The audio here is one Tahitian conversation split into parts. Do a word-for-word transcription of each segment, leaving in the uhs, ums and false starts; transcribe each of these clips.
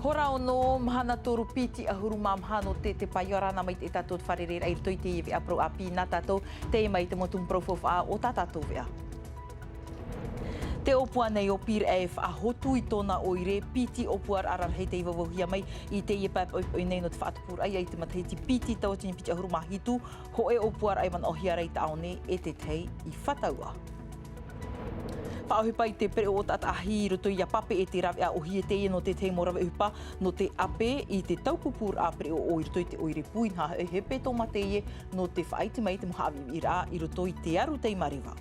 Hora ono, mahana toru piti ʻahuru mā maha nō te, te pae ʻāpī, nā mai te tātou te fārereiraʻa i roto i te veʻa parau ʻāpī nā tātou, tei mai te mau tumu parau faufaʻa o tā tātou veʻa. Te ʻōpua nei ʻo Pīraʻe e faʻahotu i tōna ʻoire, piti ʻōpuaraʻa rarahi tei vauvauhia mai i teie pae poʻipoʻi nei nō te faʻatupuraʻa i te matahiti piti tauatini piti ʻahuru mā hitu, hōʻē ʻōpuaraʻa i manaʻohia ra i tāone e te tahi i Fataua. Faʻaʻohipa i te pereʻoʻo taʻataʻahi i roto iā Papeʻete, rāveʻa ʻōhie teie nō te tahi mau rave ʻohipa nō te ʻape i te taupupūraʻa pereʻoʻo i roto i te ʻoire pū, inaha hoʻi hepetoma teie nō te faʻaʻite mai i te mau haʻaviʻiviʻiraʻa i roto i te aru tei Mareva.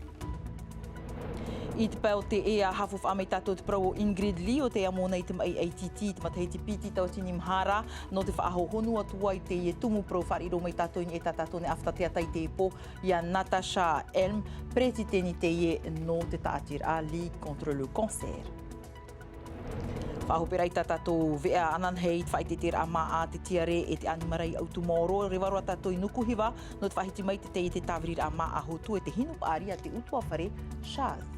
I te pae o te ea, haʻafaufaʻa mai tātou te parau o Ingrid Lee, ʻo tei amo nei i te maʻi ʻaititi i te matahiti piti tauatini maha ra, nō te faʻahohonu atu ai i teie tumu parau. Fāriʻi roa mai tātou i niʻa i tā tātou nei ʻāfata teata i teie pō, iā Natasha Helm, peretiteni teie nō te tāʻatiraʻa Ligue contre le cancer. Faʻahope ra i tā tātou veʻa ananahi i te faʻaʻiteʻiteraʻa māʻa a te tiare e te ʻanimara i Āutumaoro, reva roa tātou i Nukuhiva, nō te faʻahiti mai i te taiete tāviriraʻa māʻa hotu e te hinu paʻari a te ʻutuāfare Shaz.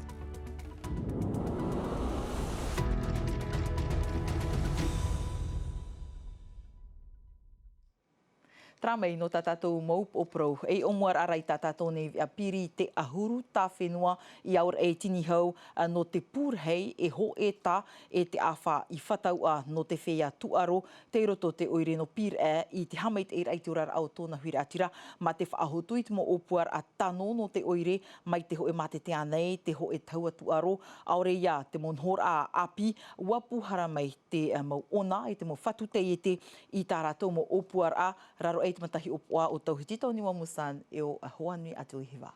Terā mai nō tā tātou mau upoʻo parau. E ʻōmuaraʻa ra i tā tātou nei veʻa piri i te ʻahuru tā fenua i aoraʻi e tini hau, ā, nō te pū rahi e hōʻē tā e te ʻāfa i Fataua nō te feiā tūʻaro tei roto i te ʻoire nō Pīraʻe, i te haʻamaitaʻiraʻa i te oraraʻa o tōna huiraʻatira, mā te faʻahotu i te mau ʻōpuaraʻa tano nō te ʻoire, mai te hōʻē mātete ānei, te hōʻē tahua tūʻaro, ʻaore ia te mau nohoraʻa ʻāpī, ʻua pūhara mai te, ā, mau ʻona e te mau fatu taiete i tā rātou mau ʻōpuaraʻa, raro aʻe i te matahiʻopoʻa o Tauhiti Tauniua Musan e ʻo Hoani Atoihiva.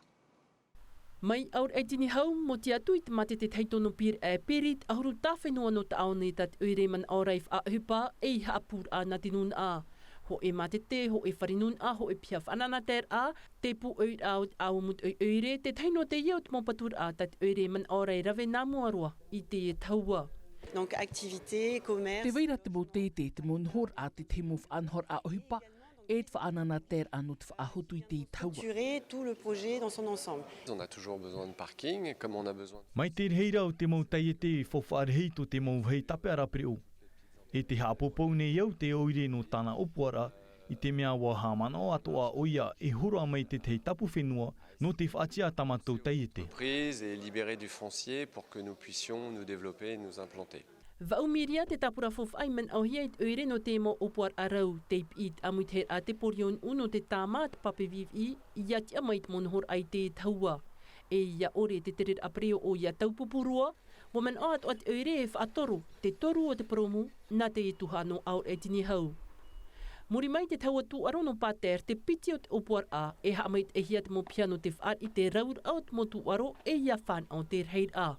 Mai aoraʻi e tini hau, mōti atu i te mātete tahito nō Pīraʻe, piri i te ʻahuru tā fenua nō tāone, tā te ʻoire manaʻo ra i faʻaʻohipa, e i haʻapūraʻa nā te nūnaʻa. Hōʻē mātete, hōʻē fare nūnaʻa, hōʻē piha faʻanahoraʻa, te pūʻoiraʻa o te ʻāua mūtoʻi ʻoire, te tahi noa teie o te mau paturaʻa tā te ʻoire manaʻo ra e rave nā mua roa i teie tahua. Donc, activité, commerce. Tē vai ra te mau taiete, te mau nohoraʻa, te tahi mau faʻanahoraʻa ʻohipa, e te faʻanahoraʻa nō te faʻahotu i te tahua. Structurer tout le projet dans son ensemble. On a toujours besoin de parking, comme on a besoin. Mai te reira o te mau taiete e faufaʻa rahi tō te mau vāhi tāpeʻaraʻa pereʻoʻo. E tē haʻapoupou nei au te ʻoire nō tāna ʻōpuaraʻa, i te mea ʻua haʻamanaʻo atoʻa ʻoia e hōroʻa mai i te tahi tāpū fenua nō te faʻatiʻa tā mātou taiete. Entreprise et libérer du foncier pour que nous puissions nous développer et nous implanter. Vaʻu miria te tāpura faufaʻa i manaʻohia i te ʻoire nō te mau ʻōpuaraʻa rau, tei piʻi i te ʻāmuitahiraʻa te poriō nuʻu nō te tāmā te pape viʻiviʻi, ʻia tiʻa mai i te mau nohoraʻa i te tahua. E ʻia ʻore te tereraʻa pereʻoʻo ʻia taupupū roa, ʻua manaʻo atoʻa te ʻoire e faʻatoro te toru o te purōmu nā teie tuhaʻa nō aoraʻi e tini hau. Muri mai i te tahua tūʻaro nō Pater, te piti o te ʻōpuaraʻa, e haʻamaitaʻihia te mau piha nō te fāriʻi i te rauraʻa o te mau tūʻaro, e ʻia fānaʻo te rahiraʻa.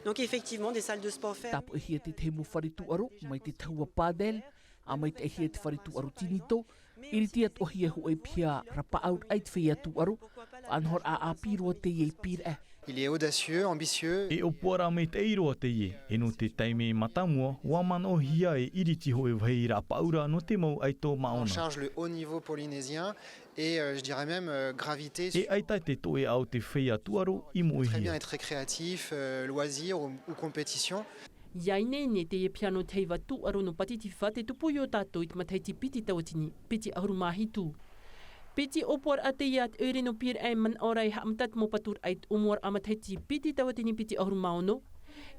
Donc effectivement, des salles de sport fermées. Tāpoʻihia te tahi mau fare tūʻaro mai te tahua Padel, haʻamaitaʻihia te fare tūʻaro Tinito, ʻiriti atoʻahia hōʻē piha rapaʻauraʻa i te feiā tūʻaro, faʻanahoraʻa ʻāpī roa teie i Pīraʻe. Il est audacieux, ambitieux. E ʻōpuaraʻa maitaʻi roa teie, e nō te taime mātāmua, ʻua manaʻohia e ʻiriti hōʻē vāhi rapaʻauraʻa nō te mau ʻaito māʻona. On charge le haut niveau polynésien et, euh, je dirais même, euh, gravité. E ʻaita te toʻe ʻā o te feiā tūʻaro i moʻehia. Très bien, et très créatif, euh, loisir ou, ou compétition. ʻIa ineine teie piha nō te heiva tūʻaro nō Patitifa te tupu iō tātou i te matahiti piti tauatini piti ʻahuru mā hitu. Piti ʻōpuaraʻa teie a te ʻoire nō Pīraʻe e manaʻo ra e haʻamata te mau paturaʻa i te ʻōmuaraʻa matahiti piti tauatini piti ʻahuru mā ono.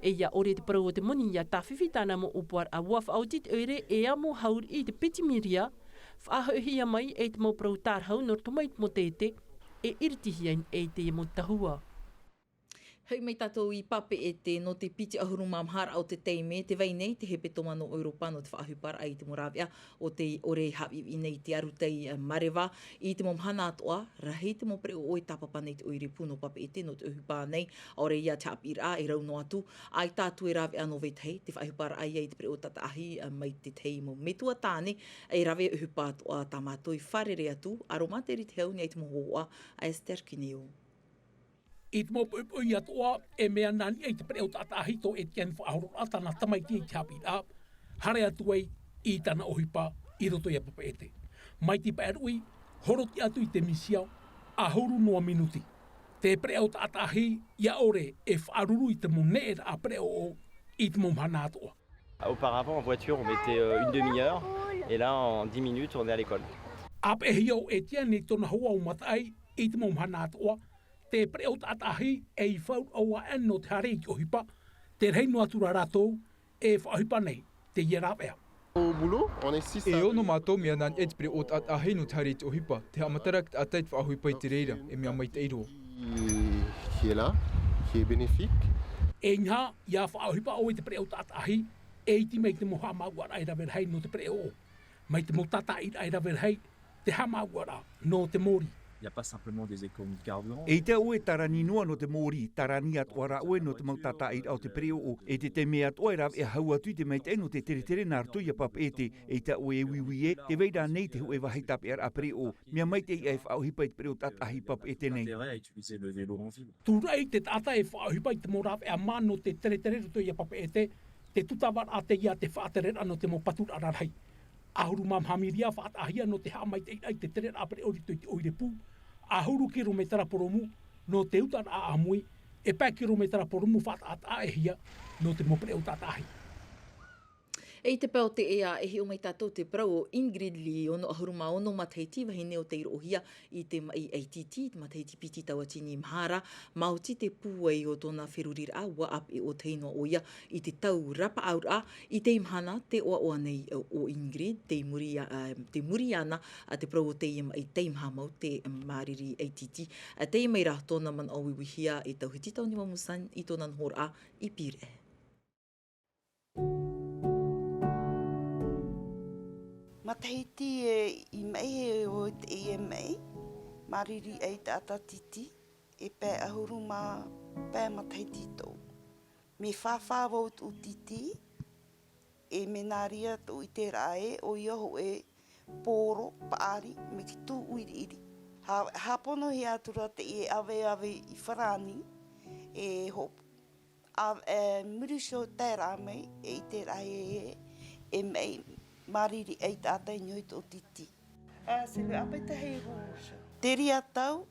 E ʻia ʻore te parau o te moni ʻia tāfifi tāna mau ʻōpuaraʻa, ʻua faʻaoti te ʻoire e amo hauriʻi i te piti miria, faʻahoʻihia mai e te mau parau tārahu nō roto mai i te mau taiete, e ʻiritihia i teie mau tahua. Hoʻi mai tātou i Papeʻete nō te piti ʻahuru mā maha raʻa o te taime, tē vai nei te hepetoma nō ʻEuropa nō te faʻaʻohiparaʻa i te mau rāveʻa o tei ʻore e haʻaviʻiviʻi nei i te aru tei Mareva. I te mau mahana atoʻa, rahi te mau pereʻoʻo e tāpapa nei te ʻoire pū nō Papeʻete nō te ʻohipa nei, ʻaore ia te haʻapiʻiraʻa e rau noa atu. ʻAita atu e rāveʻa nō vetahi, te faʻaʻohiparaʻa ia i te pereʻoʻo taʻataʻahi, ā, mai te tahi mau metua tāne, e rave ʻohipa atoʻa tā mātou i fārerei atu, ʻa Roma Teriteau i niʻa i te mau hōhoʻa a Esther Kineo. I te mau poʻipoʻi atoʻa, e mea nā niʻa i te pereʻoʻo taʻataʻahi tō Etienne faʻahoro ra tāna tamaiti i te haʻapiʻiraʻa, haere atu ai i tāna ʻohipa i roto iā Papeʻete. Mai te pae ruʻi, horoʻa atu i te misia, ʻahuru noa minuti. Te pereʻoʻo taʻataʻahi, ʻia ʻore e faʻaruru i te mau neʻeraʻa pereʻoʻo i te mau mahana atoʻa. Auparavant, en voiture, on mettait euh, une demi-heure, et là, en dix minutes, on est à l'école. A peʻehia ʻo Etienne i tōna hoa o mataʻi i te mau mahana atoʻa, te pereʻoʻo taʻataʻahi ei faufaʻa ʻana o te haere i te ʻohipa, te rahi noa atu rā rātou e faʻaʻohipa nei teie rāveʻa. Au boulot, on est six. E ono mātou mea nā niʻa i te pereʻoʻo taʻataʻahi nō te haere i te ʻohipa, te haʻamatara e te taʻata i te faʻaʻohipa i te reira, e mea maitaʻi roa. Qui est là, qui est bénéfique. E inaha, ʻia faʻaʻohipa ʻoe i te pereʻoʻo taʻataʻahi, e iti mai te mau haʻamāuʻaraʻa e rave rahi nō te pereʻoʻo. Mai te mau tātaʻiraʻa e rave rahi, te haʻamāuʻaraʻa nō te mōrī. Il n'y a pas simplement des économies de carburant. ʻEita ʻoe e tārani noa nō te mōrī, tārani atoʻa rā ʻoe nō te mau tātaʻiraʻa o te pereʻoʻo, e te taime atoʻa e rāveʻa hau atu i te maitaʻi nō te teretere nā roto ia Papeʻete, ʻeita ʻoe e uiui ē, tē vai ra nei te hōʻē vāhi tāpeʻaraʻa pereʻoʻo, mea maitaʻi e faʻaʻohipa i te pereʻoʻo taʻataʻahi i Papeʻete nei. Intérêt à utiliser le vélo en ville. Tūraʻi te taʻata e faʻaʻohipa i te mau rāveʻa mā nō te teretere roto ia Papeʻete, te tūtavaraʻa teie a te faʻatereraʻa nō te mau paturaʻa rarahi. ʻAhuru mā maha miria faʻataʻahia nō te haʻamaitaʻiraʻa i te tereraʻa pereʻoʻo i roto i te ʻoire pū. ʻAhuru kirometera poromu nō te utaraʻa ʻāmui, e pae kirometera poromu faʻataʻataʻahia nō te mau pereʻoʻo taʻataʻahi. E i te pae o te ea, e hiʻo mai tātou te parau o Ingrid Lee, ono ʻahuru mā ono matahiti, vahine o tei roʻohia i te maʻi ʻaititi, i te matahiti piti tauatini maha ra, maoti te pūai o tōna feruriraʻa, ʻua ʻāpeʻe ʻōtahi noa ʻoia i te tau rapaʻauraʻa. I teie mahana, tē ʻoaʻoa nei ʻo Ingrid, tei muri ia, ā, tei muri iāna, ā, te parau o teie maʻi teimaha mau te māriri ʻaititi. Ā, teie mai rā tōna manaʻo uiuihia e Tauhiti Taonima Musan i tōna nohoraʻa i Pīraʻe. Matahiti e, i maʻi e ʻo teie maʻi, māriri ʻaitaʻata titi, e pae ʻahuru mā pae matahiti tō. Mea fāfā vau tōʻu titi, e mea nā reira tōʻu ʻiteraʻa ē, ʻoia hoʻi poro, paʻari, mai te tū ʻiriʻiri. Hā-, hāponohia atu ra teie ʻaveʻave i farāni, e ho-, ā, e muri iho tae ra mai, e ʻiteraʻa ē, e maʻi māriri ʻaitaʻata i niʻa i tōʻu titi. Ah, c'est le, après, t'as eu rouge. Te reira tau,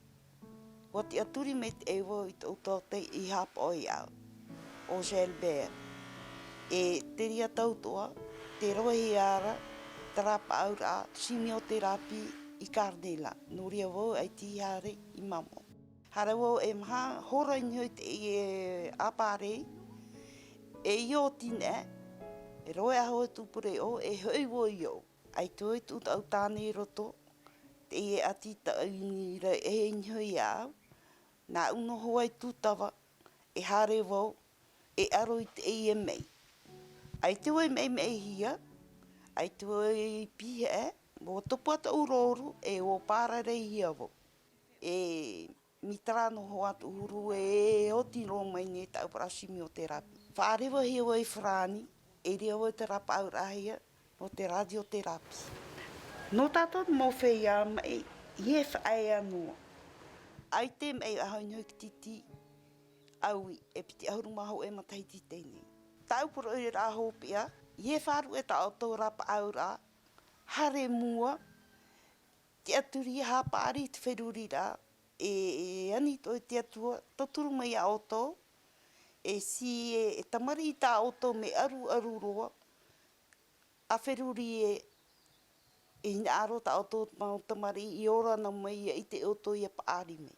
ʻua tiʻaturi mai te ʻeiva i tōʻu taote i haʻapaʻo iāʻu, ʻo Gilbert. E te reira tau atoʻa, tē roaʻahia ra te rapaʻauraʻa chimiothérapie i Cardella, nō reira vau e tīaʻi haere i Mamao. Haere vau e maha hora i niʻa i teie ʻāparei, e ʻia oti nei, e roaʻa hoʻi tōʻu pereʻoʻo, e hoʻi vau i ʻō. ʻAita hoʻi tōʻu tāne i roto, teie ʻati taʻu i niʻa i rave i niʻa iāʻu, nāʻu noa hoʻi i tūtava, e haere vau, e aro i teie maʻi. ʻAita vau i maʻimaʻihia, ʻaita vau i pīhaʻi, ʻua tupu atu tōʻu rouru, e ʻua pārareihia vau. E mea terā noa hoʻi tōʻu huru e oti roa mai nei tāʻu parau chimiothérapie. Faʻarevahia vau i farāni, e reira vau te rapaʻauraʻahia, nō te radiothérapie. Nō tātou te mau feiā maʻi, ʻeiaha e faʻaea noa. ʻAita e maʻi ʻaita i niʻa i te titi, ʻaui, e piti ʻahuru mā hōʻē matahiti teie nei. Tāʻu poroʻi rā hopeʻa, ʻeiaha e faʻaruʻe tā ʻoutou rapaʻauraʻa, haere mua, tiʻaturi haʻapaʻari i te feruriraʻa, e, e ani atoʻa i te Atua, tauturu mai iā ʻoutou, e si, e, e tamariʻi tā ʻoutou mea ʻaruʻaru roa, ʻa feruri e, e hinaʻaro tā ʻoutou mau tamariʻi i ora noa mai ʻia ʻite ʻoutou ʻia paʻari mai.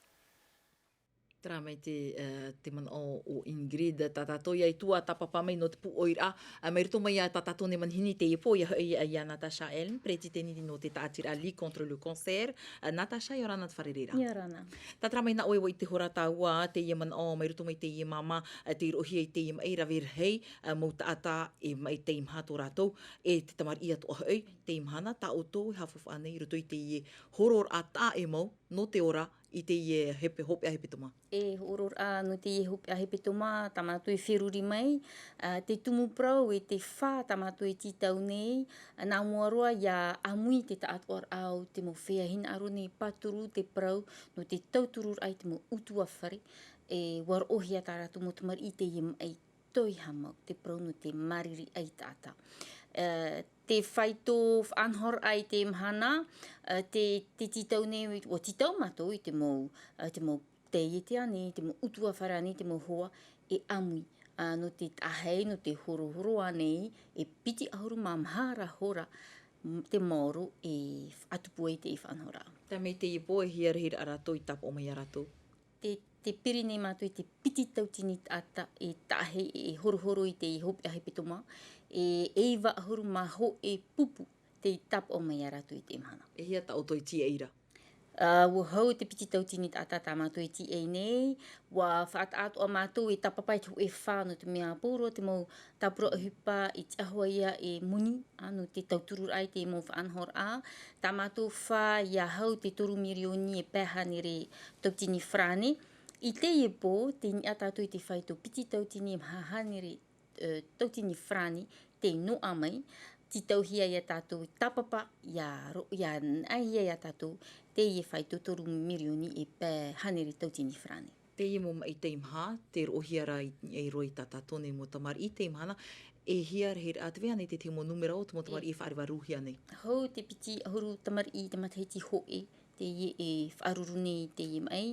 Terā mai te, eh, te manaʻo o Ingrid, tā tātou ia i tuatāpapa mai nō te pūʻoiraʻa, eh, mai roto mai ia tā tātou nei manihini teie pō, ʻia hoʻi ia Natasha Elm, peretiteni nō te tāʻatiraʻa Ligue contre le cancer. Eh, Natasha, ʻia ora na te fārereiraʻa. ʻIa ora na. Tātara mai nā ʻoe i te hora tāua, teie manaʻo, mai roto mai teie māmā, eh, tei roaʻahia i teie maʻi rave rahi, eh, mau taʻata e maʻi teimaha tō rātou, e te tamariʻi atoʻa hoʻi, teie mahana, tā ʻoutou e haʻafaufaʻa nei i roto i teie hōroʻaraʻa taʻa ʻē mau, nō te ora i teie hepe-, hopeʻa hepetoma. E hōroʻaraʻa nō teie hopeʻa hepetoma, tā mātou e feruri mai, ā, te tumu parau e te fā tā mātou e tītau nei, ā, nā mua roa ʻia ʻāmui te taʻatoʻaraʻa o te mau feiā hinaʻaro nei pāturu te parau nō te tautururaʻa i te mau ʻutuāfare, e ʻua roʻohia tā rātou mau tamariʻi i teie maʻi. Toiha mau, te parau nō te māriri ʻaitaʻata. Ā, te faito faʻanahoraʻa i te mahana, ā, te, te tītau nei, ʻua tītau mātou i te mau, ā, te mau taiete ānei, te mau ʻutuāfare ānei, te mau hoa e ʻāmui. Ā, nō te taʻahi, nō te horohoro ānei, e piti ʻahuru mā maha ra hora, m-, te maoro e faʻatupu ai te faʻanahoraʻa. Tae mai teie pō, e hia rahi rā rātou i tāpaʻo mai iā rātou? Te, te piri nei mātou i te piti tautini taʻata e taʻahi e horohoro i te hopeʻa hepetoma, e, e iva ʻahuru mā hōʻē pupu tei tāpaʻo mai iā rātou i te mahana. E hia tā ʻoutou e tīaʻi ra? Ā, ʻua hau te piti tautini taʻata tā mātou e tīaʻi nei, ʻua faʻataʻa atoʻa mātou e tāpapa i te hōʻē fā, nō te mea pauroa te mau tāpura ʻohipa i te ʻahoaʻa e moni, ā, nō te tautururaʻa i te mau faʻanahoraʻa. Tā mātou fā ʻia hau te toru mirioni e pae hānere tautini farāne. I teie pō, tei niʻa tātou i te fāito piti tautini e maha hānere, ā, tautini farāne tei noaʻa mai, tītauhia iā tātou tāpapa, ʻia ro-, ʻia naʻihia iā tātou teie fāito toru mirioni e pae hānere tautini farāne. Teie mau maʻi teimaha, tē roʻohia ra i, i roto i tā tātou nei mau tamariʻi i teie mahana, e hia rahi rā, tē vai ānei te tahi mau nūmera o te mau tamariʻi e faʻarevarūhia nei? Hau te piti ʻahuru tamariʻi i te matahiti hōʻē, teie e faʻaruru nei i teie maʻi,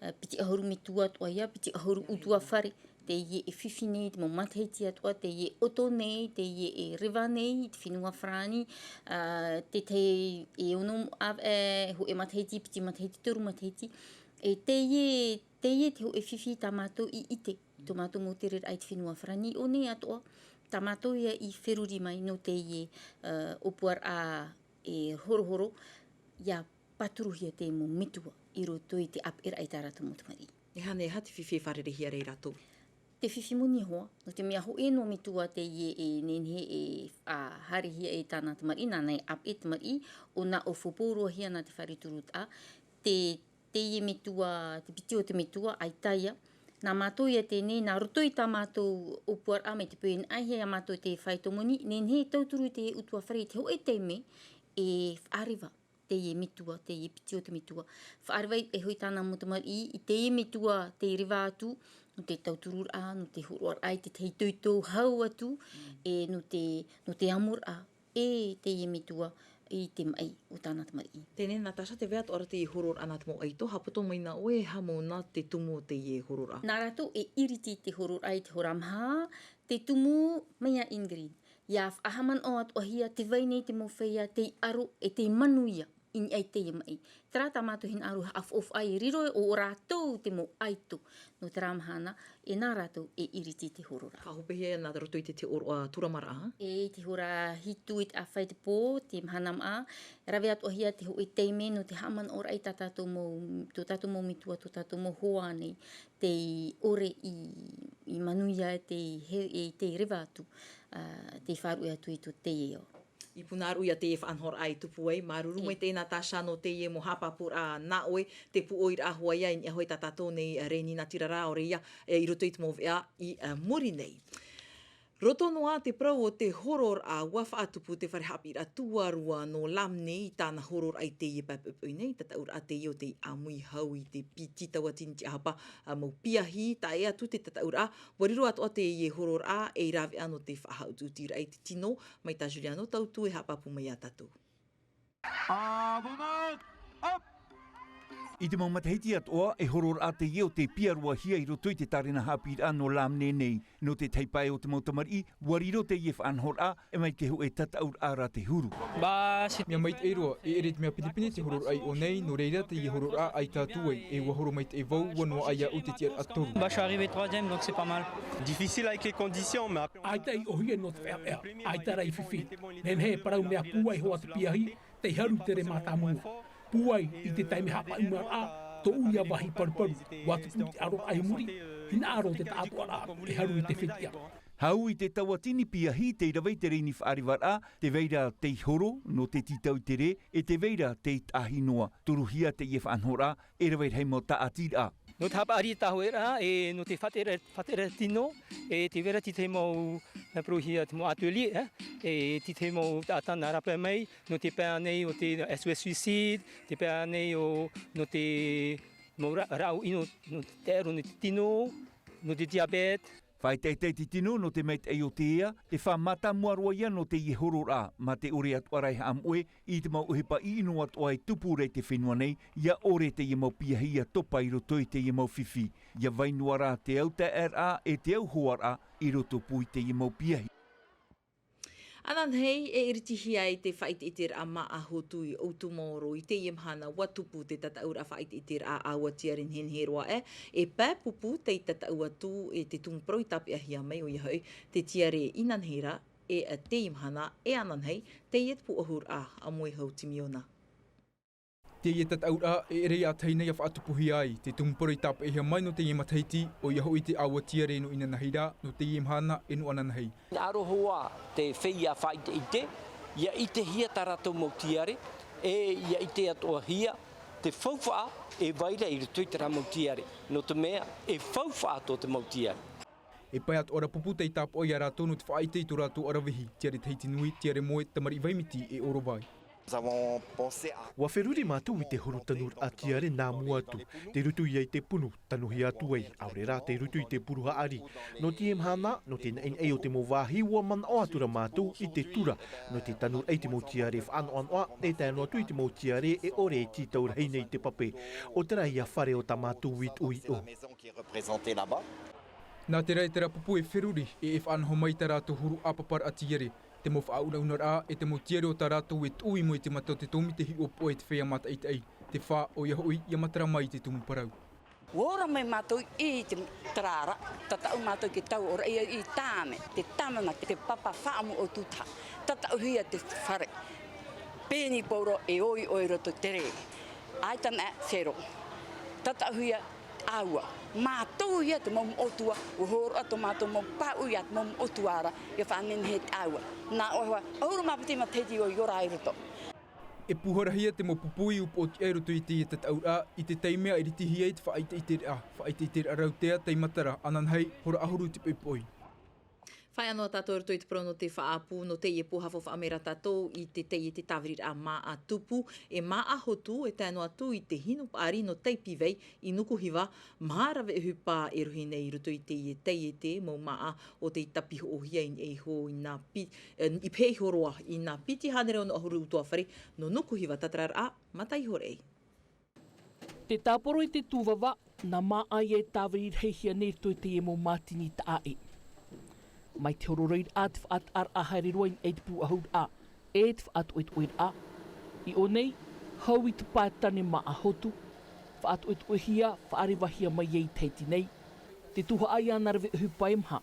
ā, piti ʻahuru metua atoʻa ïa, piti ʻahuru ʻutuāfare, teie e fifi nei i te mau matahiti atoʻa, teie e ʻoto nei, teie e reva nei i te fenua farāni, ā, te tahi e ono ʻāvaʻe, hōʻē matahiti, piti matahiti, toru matahiti, e teie, teie te hōʻē fifi tā mātou i ʻite, tō mātou mau tereraʻa i te fenua farāni, ʻō nei atoʻa, tā mātou ïa i feruri mai nō teie, ā, ʻōpuaraʻa e horohoro, ʻia pāturuhia te mau metua i roto i te ʻāpeʻeraʻa i tā rātou mau tamariʻi. E aha nei, e aha te fifi e fārereihia ra e rātou? Te fifi moni hoʻi, nō te mea hōʻē noa metua teie e nehenehe e, ā, haerehia e tāna tamariʻi, nāna e ʻāpeʻe tamariʻi, ʻo nā ʻō faʻapōroahia nā te fare turutaʻa, te, teie metua, te piti o te metua, ʻaita ïa, nā mātou ïa teie, nā roto i tā mātou ʻōpuaraʻa mai te peu e naʻihia iā mātou te fāito moni, nehenehe e tauturu te ʻutuāfare i te hōʻē taime e faʻareva teie metua, teie piti o te metua. Faʻareva ai hoʻi tāna mau tamariʻi, i teie metua tei reva atu, nō te tautururaʻa, nō te hōroʻaraʻa i te tahi itoito hau atu, e nō te, nō te amoraʻa, e teie metua i te maʻi o tāna tamariʻi. Teie nei, Natasha, tē vai atoʻa ra teie hororaʻa nā te mau ʻaito, haʻapoto mai na ʻoe, e aha mau na te tumu o teie hororaʻa? Nā rātou e iriti te hororaʻa i te hora maha, te tumu mai iā Ingrid. ʻIa faʻahaʻamanaʻo atoʻahia tē vai nei te mau feiā tei aro e tei manuia i niʻa i teie maʻi. Terā tā mātou hinaʻaro e haʻafaʻafaʻa i riro ʻo rātou te mau ʻaito. Nō terā mahana, e nā rātou e iriti te hororaʻa. Faʻahopehia nā roto i te, te ʻōroʻa tūramaraʻa? E, i te hora hitu i te ʻāfa i te pō, te mahana maʻa, rave atoʻahia te hōʻē taime nō te haʻamanaʻoraʻa i tā tātou mau, tō tātou mau metua, tō tātou mau hoa nei, tei ʻore i, i manuia, tei he-, e, tei reva atu, ā, tei faʻaruʻe atu i tō teie ao. I punaʻauia teie faʻanahoraʻa i tupu ai, māuruuru maitaʻi Natasha nō teie mau haʻapāpūraʻa nā ʻoe, te pūʻoiraʻa hoʻi ïa i niʻa hoʻi tā tātou nei, ā, Reni Natirara, ʻaore ia, e, i roto i te mau veʻa i, ā, muri nei. Roto noa te parau o te hororaʻa, ʻua faʻatupu te fare haʻapiʻiraʻa tuarua nō Lamni i tāna hororaʻa i teie pae poʻipoʻi nei, tataʻuraʻa teie o tei ʻāmui hau i te piti tauatini tiʻahapa, ā, mau piahi, tae atu te tataʻuraʻa, ʻua riro atoʻa teie hororaʻa ei rāveʻa nō te faʻahaʻutiʻutiraʻa i te tino, mai tā Juliano Tautu e haʻapāpū mai iā tātou. I te mau matahiti atoʻa, e hororaʻa teie o tei piarohia i roto i te tārena haʻapiʻiraʻa nō Lamni nei. Nō te tahi pae o te mau tamariʻi, ʻua riro teie faʻanahoraʻa, e mai te hōʻē tataʻuraʻa ra te huru. Bah, c'est Mea maitaʻi roa, e ʻere i te mea pinepine te hororaʻa i ʻō nei, nō reira teie hororaʻa ʻaita atu ai, e ʻua horo maitaʻi vau, ʻua noaʻa iāʻu te tiʻaraʻa toru. Bah, je suis arrivé troisième, donc c'est pas mal. Difficile avec les conditions, mais après ʻAita i ʻōhie nō te veʻaveʻa, ʻaita rā i fifi. Nehenehe e parau mea pūai hoʻi te piahi, tei haru i te rē mātāmua. Pūai i te taime haʻapaʻumaraʻa, tōʻu ia vāhi paruparu, ʻua tupu te ʻaroraʻa i muri, hinaʻaro te taʻatoʻaraʻa, e haru i te fetiʻa. Hau i te tauatini piahi tei rave i te rēni faʻarevaraʻa, tē vai ra tei horo, nō te tītau i te rē, e tē vai ra tei tahi noa. Toruhia teie faʻanahoraʻa, e rave rahi mau tāʻatiraʻa. Nō te haʻapaʻari i te tāhōʻēraʻa, e nō te faʻatere-, faʻatere tino, e tē vai ra te tahi mau, e, parauhia te mau atelier, e, e te tahi mau taʻata nā rāpae mai, nō te pae nei o te S O S Suicide, te pae nei o, nō te mau ra-, rāʻau ʻino, nō te taʻero nō te tino, nō te diabète. Faʻaʻiteʻite te tino nō te maitaʻi o te ea, te faʻamātāmua roa ia nō teie hororaʻa, mā te ʻore atoʻa rā e haʻamoʻe i te mau ʻohipa ʻino atoʻa e tupu ra i te fenua nei, ʻia ʻore teie mau piahi ʻia topa i roto i teie mau fifi. ʻIa vai noa rā te au taʻeraʻa e te au hoaraʻa i rotopū i teie mau piahi. Ananahi, e iritihia ai te faʻaʻiteʻiteraʻa Māʻa Hotu i Ōutumaoro i teie mahana, ʻua tupu te tataʻuraʻa faʻaʻiteʻiteraʻa ʻĀua Tiare nehenehe roa aʻe, e pae pupu tei tataʻu atu e te tumu parau i tāpeʻahia mai, ʻoia hoʻi te tiare inanahi ra, e teie mahana, e ananahi, teie te pūʻohuraʻa a Moehau Timiona. Teie tataʻuraʻa e ʻere ʻia tahi nei ʻia faʻatupuhia ai te tumu parau i tāpeʻahia mai nō teie matahiti, ʻoia hoʻi te ʻĀua Tiare nō inanahi ra, nō teie mahana e nō ananahi. Aroha te feiā faʻaʻiteʻite, ʻia ʻitehia tā rātou mau tiare, e ʻia ʻite atoʻahia te faufaʻa e vai ra i roto i terā mau tiare, nō te mea e faufaʻa tō te mau tiare. E pae atoʻa ra pupu tei tāpaʻo ia rātou nō te faʻaʻite i tō rātou ʻaravihi, tiare Tahiti Nui, tiare moe, tamariʻi Vaimiti e ʻorovai. Nous avons pensé à ʻUa feruri mātou i te huru tanuraʻa tiare nā mua atu, tei roto ia i te punu, tanuhia atu ai, ʻaore rā tei roto i te puru haʻari. Nō teie mahana, nō te naʻinaʻi o te mau vāhi, ʻua manaʻo atu ra mātou i te tura, nō te tanuraʻa i te mau tiare faʻanoʻanoʻa, e tae noa atu i te mau tiare e ʻore e tītau rahi nei i te pape. ʻO terā ia fare o tā mātou uituʻu iʻo. Maison qui est représentée là-bas. Nā te reira terā pupu e feruri, e, e faʻanaho mai tā rātou huru ʻāpaparaʻa tiare, te mau faʻaunaunaraʻa, e te mau tiare o tā rātou e tuʻu i mua i te mata o te tōmite hiʻopoʻa e te feiā mātaʻitaʻi, te fā, ʻoia hoʻi, ʻia matara mai i te tumu parau. ʻUa ora mai mātou i te tarara, tataʻu mātou i te tau ora, i, i tāne, te tāmana, te papa faʻamoʻotu taha, tataʻuhia te fare, pēni pauro e ʻoiʻoi i roto i te rē, ʻaita na sero, tataʻuhia ʻĀua. Mātou ia te mau moʻotua, ʻua hōroʻa tō mātou mau pāʻū ia te mau moʻotua ra, ʻia faʻanehenehe te ʻāua. Nā ʻō e hoa, ʻahuru mā piti matahiti ʻoe i ora ai i roto. E pūharahia te mau pupu i upoʻotiʻa i roto i teie tataʻuraʻa, i te taime e iritihia ai te faʻaʻiteʻiteraʻa, faʻaʻiteʻiteraʻa rautea tei matara, ananahi, hora ʻahuru te poʻipoʻi. Fāʻi noa tātou i roto i te parau nō te faʻaʻapu, nō teie pō, haʻafaufaʻa mai ra tātou i te taiete tāviriraʻa Māʻa Tupu, e Māʻa Hotu, e tae noa atu i te hinu paʻari nō Taipīvai i Nukuhiva, maha rave ʻohipa e rohi nei i roto i teie taiete mau māʻa o tei tāpiʻi hoʻohia i niʻa iho i nā pi-, e, i pēhea iho roa i nā piti hānere ono ʻahuru utuafare nō Nukuhiva, tātararaʻa, mata iho rei. Te tāporo i te tūvava, nā māʻa ia e tāviri rahihia nei i roto i teie mau mātini taʻa ʻē. Mai te hororaʻa te faʻataʻaraʻa haere roa i niʻa i te pūʻohuraʻa, e te faʻatoʻetoʻeraʻa. I ʻō nei, hau i te pae tane Māʻa Hotu, faʻatoʻetoʻehia, faʻarevahia mai ai i Tahiti nei. Te tuhaʻa ia ana rave ʻohipa e maha.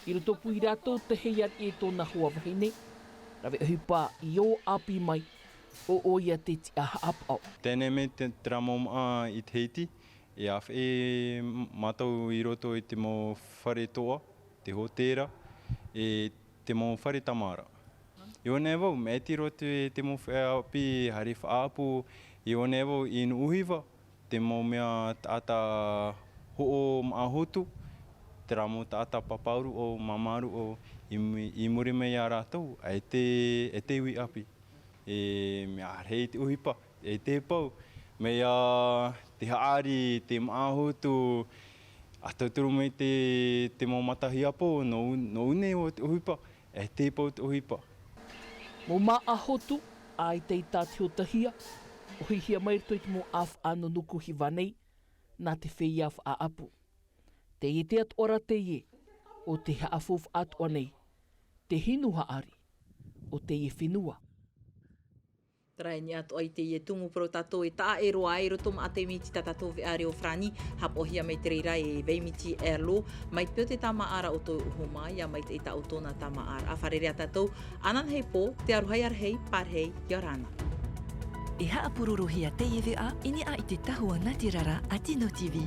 I roto pū ia rātou te heiaʻe i tōna hoa vahine, rave ʻohipa i ō ʻāpī mai, ʻo ʻoia te tiʻa haʻapaʻo. Teie nei te, terā mau māʻa i Tahiti, e āfaʻi mātou i roto i te mau fare toa, te hōtēra, e te mau fare tamāraʻa. I ʻō nei vau, maʻiti roa te, te mau feiā ʻāpī haere faʻaʻapu, i ʻō nei vau i Nukuhiva, te mau mea taʻata hoʻo Māʻa Hotu, terā mau taʻata pāpāuruʻo, māmāruʻo, i mu-, i muri mai ia rātou, ʻaita, ʻaita uiʻāpī. E mea rahi te ʻohipa, e te pau, mai ia te haʻari, te Māʻa Hotu, ʻa tauturu mai te, te mau mata hiapo, nō, nō ʻō nei vau te ʻohipa, e te pau te ʻohipa. Mau māʻa hotu, ʻaita i tātiʻotahia, ʻohihia mai roto i te mau ʻāfaʻa nō Nukuhiva nei, nā te feiā faʻaʻapu. Teie te atoʻa ra teie, ʻo te haʻafaufaʻa atoʻa nei, te hinu haʻari, o teie fenua. Terā i niʻa atoʻa i teie tumu parau tātou e taʻa ʻē roa ai i roto maʻa te miti tā tātou veʻa reo farāni, haʻapaʻohia mai te reira e Vaimiti Erlo, mai te peu te tāmāʻaraʻa o tō ʻoe homa, ʻia maitaʻi tā ʻoutou nā tāmāʻaraʻa. Fārerei ā tātou, ananahi pō, te aroha ia rahi, pārahi, ʻia ora na. E haʻapurorohia teie veʻa i niʻa i te tahua nātirara a Tino TV.